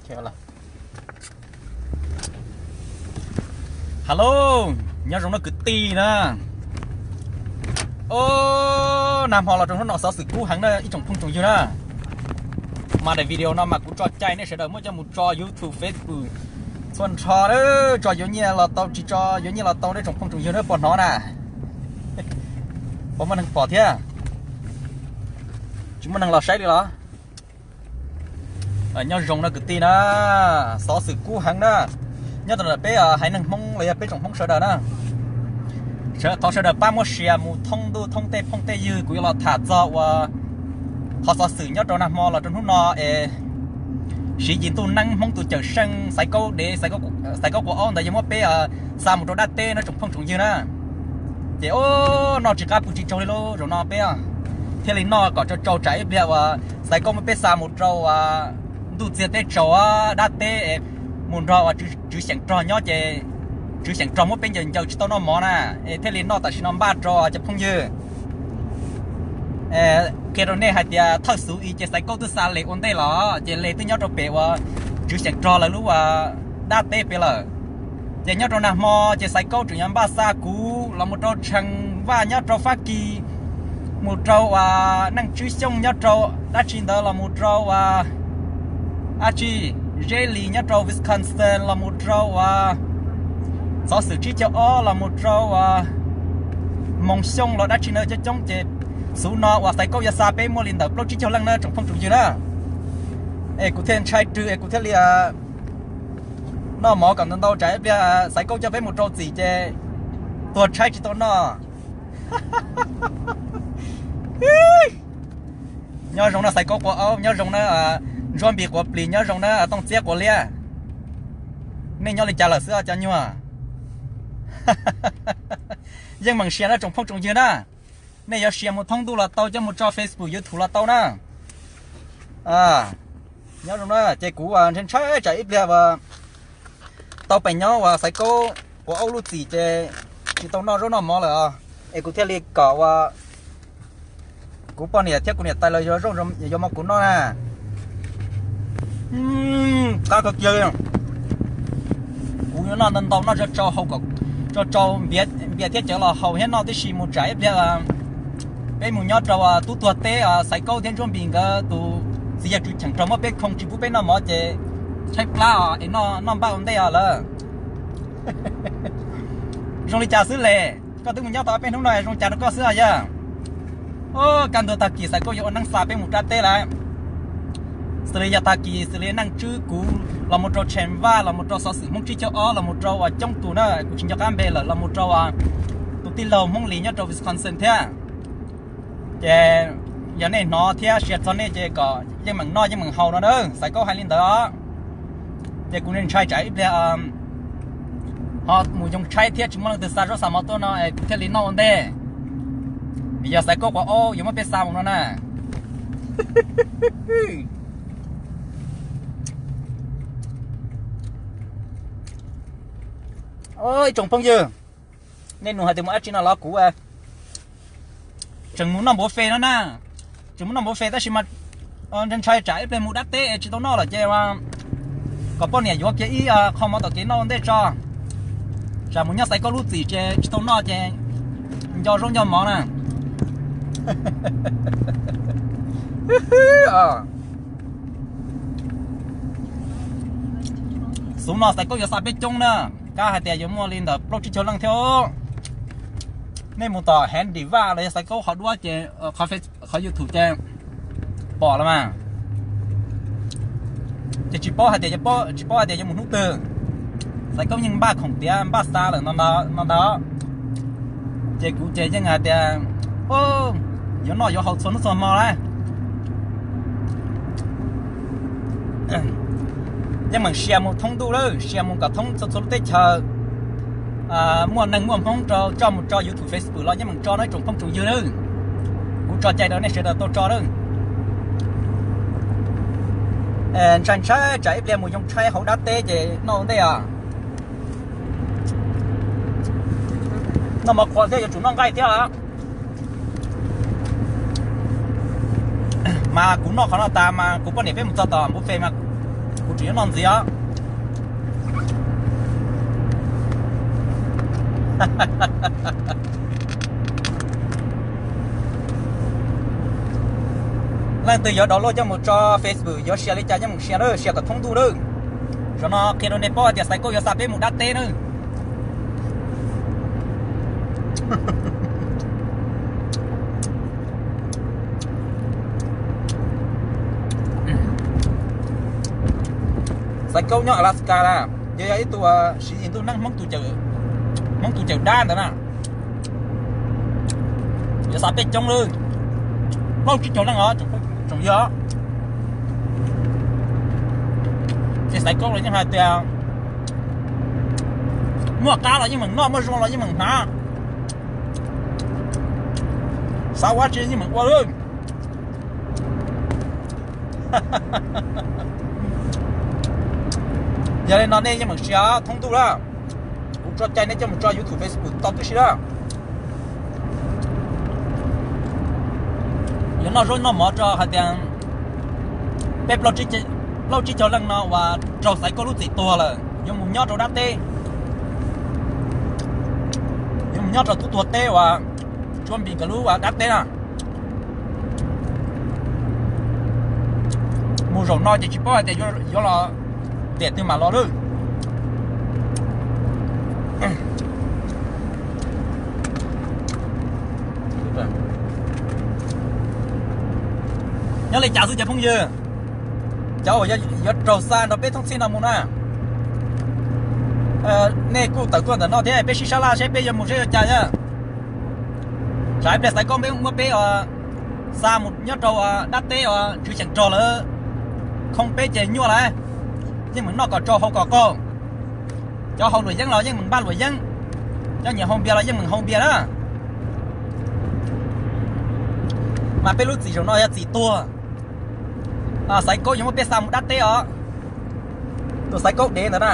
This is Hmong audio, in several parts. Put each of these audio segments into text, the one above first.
Hello, nyob zoo nawb kwv tij na. Os, nag hmo los rau hnub no xov xwm kub heev na ib tsoom phooj tsoom ywg na. Mas daim video no mas kuv tso cai nej sawv daws muab coj mus tso YouTube, Facebook txhua nrho, tso yuav nyiaj los tau, tsis tso yuav nyiaj los tau, nej tsoom phooj tsoom ywg na puas hnov na? Puas muaj neeg pom thiab? Tsis muaj neeg los saib li los? Nyob zoo no kwv tij na, xov xwm kub heev na. Nyob rau ntawm peb haiv neeg Hmoob los yog peb tsoom Hmoob sawv daws na, thov sawv daws pab muab share mus thoob ntuj thoob tej phooj tej ywg. Kuv yuav los tham txog uas qhov xov xwm nyob rau nag hmo los rau hnub no es siv yim ntuj neeb Hmoob tus cawm seej Xaiv Kaub dev, Xaiv Kaub quav aub ntawd yuav muab peb xa mus rau dab teb no tsoom phooj tsoom ywg na. Ces os, noj tsis qab pw tsis tsaug li lauj. Zaum no peb thiaj li noj kom tsau tsau tsam ib pliag uas Xaiv Kaub muab peb xa mus rau ntuj txiag teb tsaus dab teb, mus nrog uas tswv xyeem rog nyob ces tswv xyeem rog muab peb ncaws ncaws tsis tau noj mov na, es thiaj li noj tam sim no npaj rau cov phooj ywg. Qhia rau nej hais tias thawj xuv i ces Xaiv Kaub twb xa Les ua ntej los, ces Les twb nyob rau pem uas tswv xyeem rog lawv lub dab teb pem lawm. Ces nyob rau nag hmo ces Xaiv Kaub tseem yuav npaj xa kuv los mus rau Tsheej Vaj nyob rau Fab Kis, mus rau uas Neej Tswb Xyooj nyob rau dab tsi ntawd los mus rau uas dab tsi, Zeb Lis nyob rau Wisconsin los mus rau uas xov xwm tsib caug ob los mus rau uas Moos Xyooj los dab tsi ntawd coob coob. Ces xuv no uas Xaiv Kaub yuav xa peb muaj li ntawm plaub tsib caug leej na tsoom phooj tsoom ywg na. Es kuv thiaj ntshai rwg es kuv thiaj li noj mov kom ntau ntau tsam ib pliag Xaiv Kaub coj peb mus rau txim ces tuag tshaib tsis tau noj. Nyob zoo na Xaiv Kaub quav aub, nyob zoo na Ntsuab Npis quav plis, nyob zoo na Tooj Txiab quav liab. Nej nyob li cas lawm xwb cov nyuag? Yeej meem share na tsoom phooj tsoom ywg na. Nej yuav share mus thoob ntuj los tau, coj mus tso Facebook, YouTube los tau na. Nyob zoo na, ces kuv ntshai ntshai tsam ib pliag uas tau pem nyob uas Xaiv Kaub quav aub lub txim ces tsis tau noj zaub noj mov lawm os. Es kuv thiaj li kom uas kuv poj niam thiab kuv niam tais lawv yuav zaub yuav mov kuv noj na. Qab kawg kiag li. Kuv yuav noj ntau ntau, noj tsau tsau, haus kom tsau tsau, npias thiab cawv los haus thiab noj tib si mus tsam ib pliag peb mus nyob rau tub tuag teb, Xaiv Kaub thiab Ntsuab Npis nkawd tus txiv yawg tswv cheem rog muab peb khoo tsis pub peb noj mov ces tshaib plab os, es noj npaj ua ntej os lawm. Zoo li cas xwb Les? Koj twb mus nyob tau ob peb hnub no zoo cas rau koj xwb os yawg? Kaj ntug tag kis Xaiv Kaub yuav ua neeb xa peb mus dab teb lawm. Xws li yog tag kis xws li Neej Tswb kuv los mus rau Tsheej Vaj los mus rau xov xwm Hmoob tsib caug ob los mus rau uas coob tus na kuv tsis nco qab npe lawm los mus rau uas tus tij laug Hmoob Lis nyob rau Wisconsin thiab. Ces yog nej hnov thiab share txog nej ces kom yeej meem noj yeej meem haus no na, Xaiv Kaub hais li ntawd os. Ces kuv ntshai tsam ib pliag ho mus yoo tshaib thiab tsis muaj leej twg xa zaub xa mov tuaj no es kuv thiaj li noj ua ntej. Vim yog Xaiv Kaub quav aub yuav muab peb xa mus no na. Ib tsoom phooj ywg, nej nug hais tias mus dab tsi no los kuv tseem mus noj npuav fes no na. Tseem mus noj npuav fes tab sis mas ntshai tsam ib pliag mus dab teb es tsis tau noj lawm ces kom poj niam yuav kiag ib qho mov tom kev noj ua ntej tso. Tsam mus nyob Xaiv Kaub lub txim ces tsis tau noj ces nco zaub nco mov na. Xub no Xaiv Kaub yuav xa peb coob na, kab hais tias yuav muaj li ntawm plaub tsib caug leej thiab. Nej mus tom Handy Vaj los yog Xaiv Kaub qhov duab ces qhov YouTube ces pom los mas. Ces tsis paub hais tias, tsis paub hais tias yuav mus hnub twg. Xaiv Kaub yeej npaj khoom tiav npaj xa lawm no ntag. Ces kuv ces yeej hais tias yuav noj yuav haus txhua hnub txhua hmo lawm. Yeej meem share mus thoob ntuj lawm, share mus kom thoob txhua txhua lub teb chaws. Muaj neeg muaj Hmoob rau tso mus tso YouTube, Facebook los yeej meem tso no ib tsoom phooj tsoom ywg lawm. Kuv tso cai rau nej sawv daws tau tso lawm. Ntshai ntshai tsam ib pliag mus yoo tshaib hauv dab teb ces noj ua ntej os. Noj mov qhuav thiab yuav tsum noj nqaij thiab. Mas kuv noj qhov no tas mas kuv poj niam peb mus txog tom npuav fes mas Kuv tseem yuav noj ntxiv os. Leej twg yuav download coj mus tso Facebook, yuav share li cas coj mus share na, share kom thoob ntuj na. Zaum no qhia rau nej paub hais tias Xaiv Kaub yuav xa peb mus dab teb na. Xaiv Kaub nyob Alaska na, yog yog ib tug siv yis ntuj neeb Hmoob tus cawm dab ntawd na. Yuav xa peb coob lawm, plaub tsib caug leej os tsoom yog. Ces Xaiv Kaub los yeej hais tias muaj qab los yeej meem noj, muaj zoo los yeej meem hnav, xav ua tsi yeej meem ua lawm. Yog li no nej yeej meem share thoob ntuj na. Kuv tso cai nej coj mus tso YouTube, Facebook tau tib si na. Yuav noj zaub noj mov rau hais tias peb plaub tsib caug leej no uas raug Xaiv Kaub lub txim tuag lawm yuav mus nyob rau dab teb, yuav mus nyob rau tub tuag teb uas Tsuab Npis nkawd lub dab teb na. Mus zaum no ces tsis paub hais tias yuav los tiam twg mam los lawm. Nyob li cas xwb cov phooj ywg, cov uas yuav raug xa nrog peb thoob txhij no mus na, nej kuj tawm tuaj ntawm no thiab peb sib sab laj seb peb yuav mus seb yuav cas na. Tsam ib pliag Xaiv Kaub peb muab peb xa mus nyob rau dab teb uas tswv xyeem rog lawm, khoo peb ces nyuaj lawm, yeej meem noj kom tsau haus kom qaug. Cov haus luam yeeb los yeej meem npaj luam yeeb, cov nyiam haus npias los yeej meem haus npias na. Mas peb lub txim zaum no yog txim tuag. Xaiv Kaub yuav muab peb xa mus dab teb os. Tus Xaiv Kaub dev ntawd na.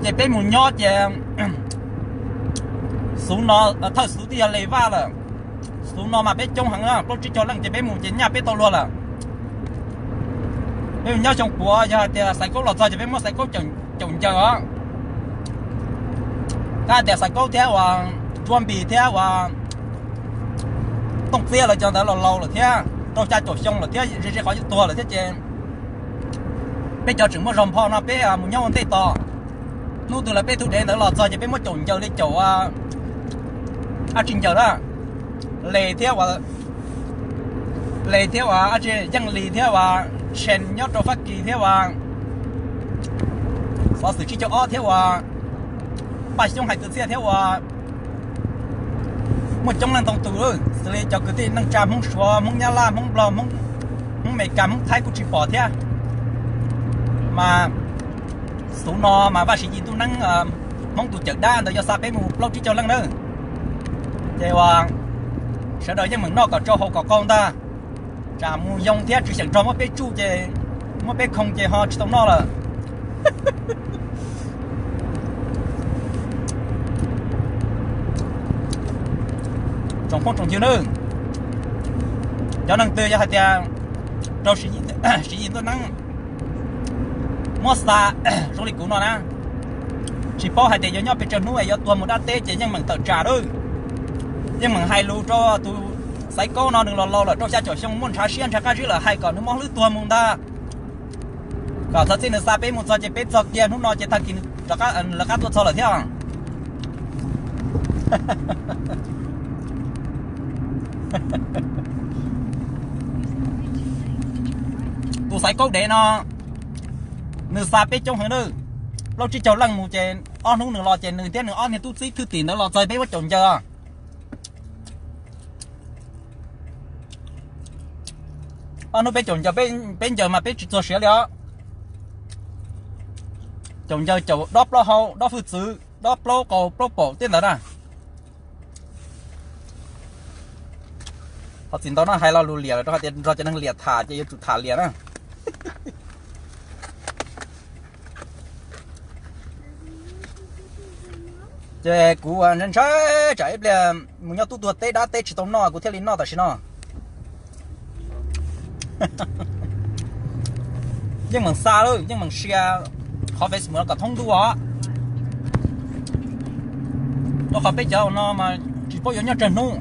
Ces peb mus nyob ces xub no, thawj xub twb yog Les Vaj lawm. Xub no mas peb coob heev na, plaub tsib caug leej ces peb mus ces nyaj peb tau luag lawm. Peb mus nyob xyoo puav, yog hais tias Xaiv Kaub los txog ces peb muab Xaiv Kaub caum ncaws os. Tab hais tias Xaiv Kaub thiab uas Tsuab Npis thiab uas Tooj Txiab lawv cov ntawd los laus lawm thiab, rau xya caum xyoo lawm thiab, ze ze qhov yuav tuag lawm thiab ces peb cov tseem muaj zog npho no peb mus nyob ua ntej tos. Hnub twg lawv peb tug dev ntawd los txog ces peb muab caum ncaws li caum dab tsi ncaws na, Les thiab uas, Les thiab uas dab tsi, Yeej Lis thiab uas Tshee nyob rau Fab Kis thiab uas xov xwm tsib caug ob thiab uas Paj Xyoob hais kwv txhiaj thiab uas muaj coob leej ntau tus xws li cov kwv tij neej tsa Hmoob Suav, Hmoob Nyab Laj, Hmoob Nplog, Hmoob Meskas, Hmoob Thaib kuj tsis pom thiab. Mas xub no mas Vaj Siv Yis ntuj neeb Hmoob tus cawm dab ntawd yuav xa peb mus plaub tsib caug leej nawb. Ces uas sawv daws yeej meem noj kom tsau haus kom qaug ntag. Tsam mus yoo thiab tswv xyeem rog muab peb tsuj ces, muab peb khoo ces ho tsis tau noj lawm. Tsoom phooj tsoom ywg nawb, cov neeg twg yog hais tias raug Siv Yis ntuj neeb muab xa zoo li kuv no na, tsis paub hais tias yuav nyob pes tsawg hnub es yuav tuag mus dab teb ces yeej meem tawm tsam lawm. Yeej meem hais lus rau tus Xaiv Kaub no, nws los laus lawm rau xya caum xyoo, muaj ntshav siab ntshav qab zib lawm, hais kom nws mob hlwb tuag mus ntag. Kom txog txij nws xa peb mus txog ces peb txog kiag hnub no ces tag kis rov qab, lawv qab tuaj txog lawm thiab. Tus Xaiv Kaub dev no, nws xa peb coob heev nawb, plaub tsib caug leej mus ces ob hnub nws los ces nws thiab nws ob niag tub txib thwj tim ntawd los txog peb muab caum ncaws. Ob hnub peb caum ncaws, peb ncaws mas peb tsis txuag siav li os. Caum ncaws caum dob plaub hau dob hwj txwv, dob plaub qau plaub paum tej ntawd na. Qhov txiv ntau no hais lo lus liam los rau hais tias nrog cov neeg liam tham ces yuav tsum tham liam na. Ces kuv ntshai ntshai tsam ib pliag mus nyob tub tuag teb dab teb tsis tau noj kuv thiaj li noj tam sim no. Yeej meem xa lawm, yeej meem share qhov Facebook no kom thoob ntuj os. Rau qhov peb cov no mas tsis paub yuav nyob tsawg hnub.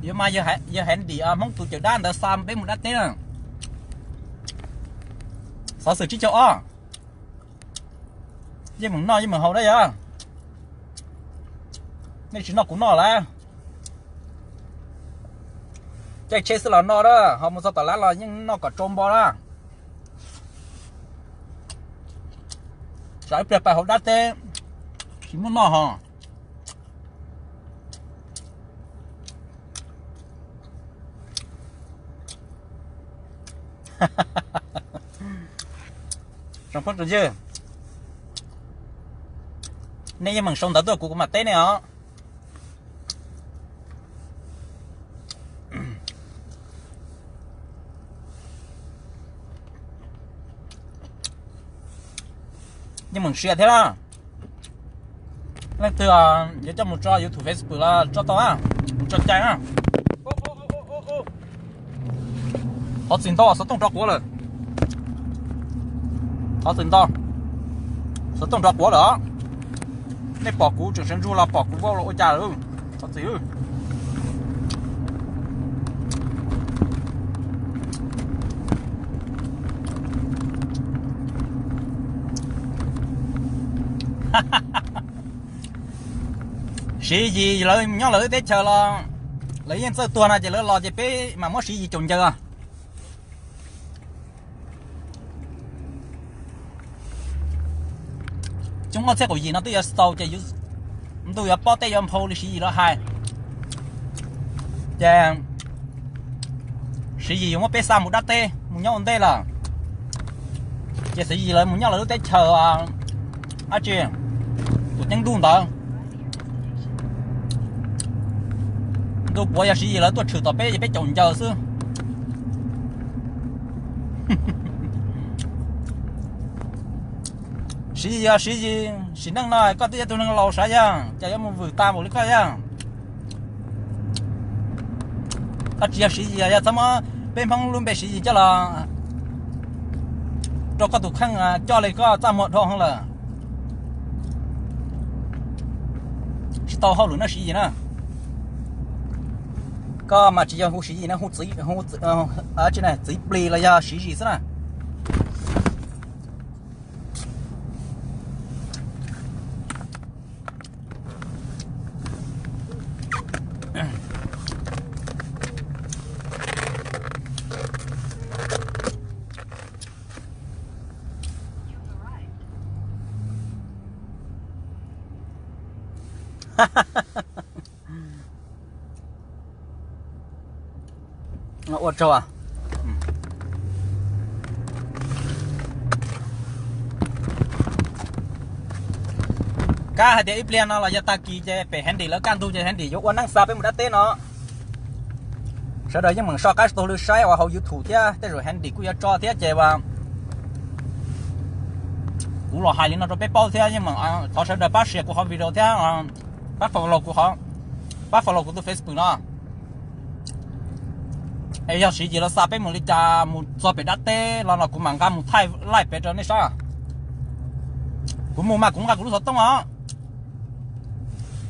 Yuav mas yawg Handy Hmoob tus cawm dab ntawd xa peb mus dab teb na. Xov xwm tsib caug ob. Yeej meem noj yeej meem haus dab yog. Nej tsis noj kuv noj lawm. Caij tsheb xwb los noj na, ho mus txog tom lab los yeej noj kom tsau npo na. Tsam ib pliag pais hauv dab teb tsis muaj noj ho. Phooj ywg, nej yeej meem sau ntawv tuaj kuv kuv mam teb nej os. Yeej meem share thiab na. Leej twg yuav coj mus tso YouTube, Facebook los tso tau na. Kuv tso cai na. Thov txim ntau, xov tooj rov quav lawm. Thov txim ntau, xov tooj rov quav lawm os. Nej pom kuv tseem sawv ntsug los pom kuv vau los ua cas lawm. Thov txim. Siv Yis lawv nyob lawv lub teb chaws los lawv yeej txawj tuag no ces lawv los ces peb mam muab Siv Yis caum ncaws. Xyoo ob txhiab kaum yim no twb yuav xaus ces ntuj yuav pob teb yuav nphau li Siv Yis lawv hais. Ces Siv Yis yuav muab peb xa mus dab teb mus nyob ua ntej lawm. Ces Siv Yis lawv mus nyob lawv lub teb chaws dab tsi, tus ceeb ntuj ntawd. Ntu puav yog Siv Yis lawv tuaj tshwm tom peb ces peb caum ncaws xwb. Siv Yis, Siv Yis, sim neej no koj twb yog tus neeg laus sav yog cas yuav mus vwm tas npaum li koj yog. Koj tsis yog Siv Yis yog txhob muab peb Hmoob lub npe Siv Yis coj los rau koj tus kheej coj li koj txaj muag dhau heev lawm. Tsis tau hauj lwm na Siv Yis na. Koj mas tsis yog hu Siv Yis na, hu txiv, hu txiv plis los yog Siv Yis xwb na. Ua tsaug. Kab hais tias ib pliag no los yog tag kis ces pem Handy lawv kaj ntug ces Handy yuav ua neeb xa peb mus dab teb no. Sawv daws yeej meem soj qab tau lw saib uas hauv YouTube thiab tej zaum Handy kuj yuav tso thiab ces kuv los hais li no rau peb paub thiab yeej meem thov sawv daws pab share kuv qhov video thiab pab follow kuv, pab follow kuv tus Facebook no. Es yog Siv Yis lawv xa peb mus li cas mus txog pem dab teb los no kuv mam nqa mus thaij laij pem rau nej saib. Kuv mus mas kuv nqa kuv lub xov tooj os,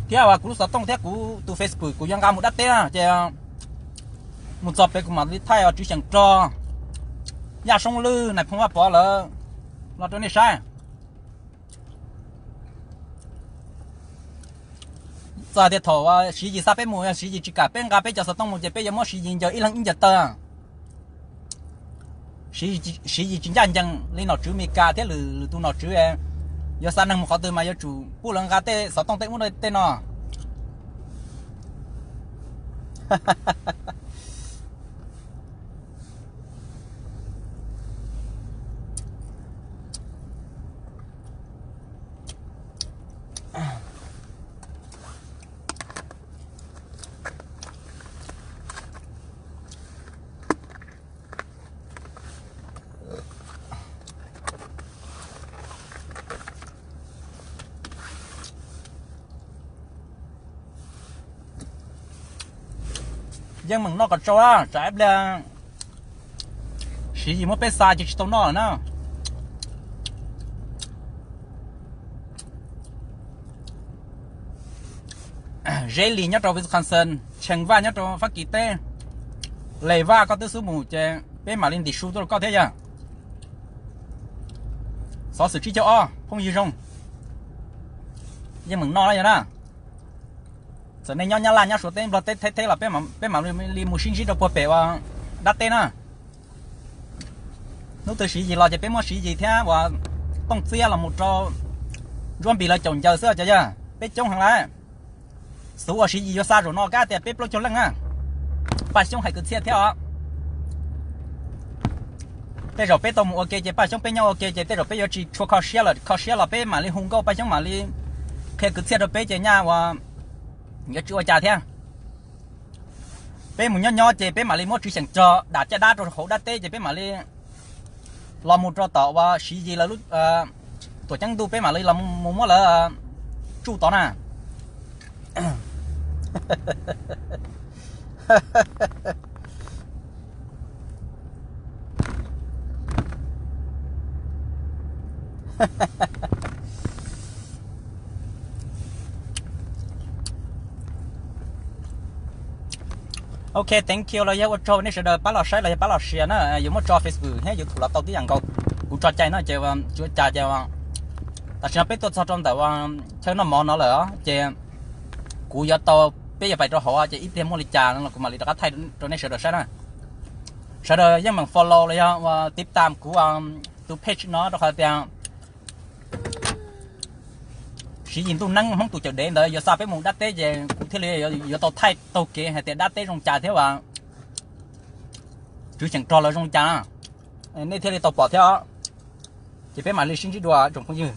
thiab kuv lub xov tooj thiab kuv tus Facebook kuv yuav nqa mus dab teb na ces mus txog pem kuv mam li thaij os, Tswv Xyeem Rog, Yaj Soob Lwj, Nais Phoo Vaj Pov lawv los rau nej saib. Txawm tias thaum Siv Yis xa peb mus, Siv Yis tsis kam peb nqa peb cov xov tooj mus ces peb yuav muab Siv Yis ncaws ib leeg ib ncaws taw. Siv Yis tsis ncaj ncees li nom tswv Amelikas thiab lwm tus nom tswv, yuav xa neeg mus qhov twg mas yuav tsum pub lawv nqa tej xov tooj tej ub tej no. Yeej meem noj kom tsau a, tsam ib pliag Siv Yis muab peb xa ces tsis tau noj lawm na. Zeb Lis nyob rau Wisconsin, Tsheej Vaj nyob rau Fab Kis teb, Les Vaj koj twb xub mus ces peb mam li ntim su tuaj rau koj thiab yog. Xov xwm tsib caug ob phooj ywg zoo, yeej meem noj na yog na. Txawm nej nyob Nyab Laj, nyob Suav teb, Nplog teb, Thaib teb los peb mam li mus sib ntsib rau puag pem ua dab teb na. Hnub twg Siv Yis los ces peb muab Siv Yis thiab uas Tooj Txiab los mus rau Ntsuab Npis lawv caum ncaws xwb cov yog peb coob heev lawm. Xub uas Siv Yis yuav xa zaum no kab tias peb plaub caug leej na. Paj Xyoob hais kwv txhiaj thiab os. Tej zaum peb tau mus ua ke ces Paj Xyoob peb nyob ua ke ces tej zaum peb yuav tsis tshua kho siab lawm, kho siab los peb mam li hu nkauj Paj Xyoob mam li qhia kwv txhiaj rau peb ces nyaj uas yuav tsis ua cas thiab. Peb mus nyob nyob ces peb mam li muab Tswv Xyeem Rog dam caj dab rau hauv dab teb ces peb mam li los mus rau tom uas Siv Yis lawv lub tuam ceeb ntuj peb mam li los mus muab lawv tsuj tod na. Ok, thank you los yog ua tsaug nej sawv daws pab los saib los yog pab los share na, yuav muab tso Facebook thiab YouTube los tau tib yam nkaus. Kuv tso cai no ces tsis ua cas ces tam sim no peb tuaj txog rau ntawm chaw noj mov no lawm ces kuv yuav tau, peb yuav pais rau hauv ces ib pliag muaj li cas no los kuv mam li rov qab thaij rau nej sawv daws saib na. Sawv daws yeej meem follow los yog tiv tam kuv tus page no rau qhov tias Siv Yis ntuj neeb Hmoob tus cawm dev ntawd yuav xa peb mus dab teb ces kuv thiaj li yuav tau thaij taug kev hais tias dab teb zoo cas thiab uas Tswv Xyeem Rog lawv zoo cas na. Nej thiaj li tau pom thiab os. Ces peb mam li sib ntsib dua tsoom phooj ywg.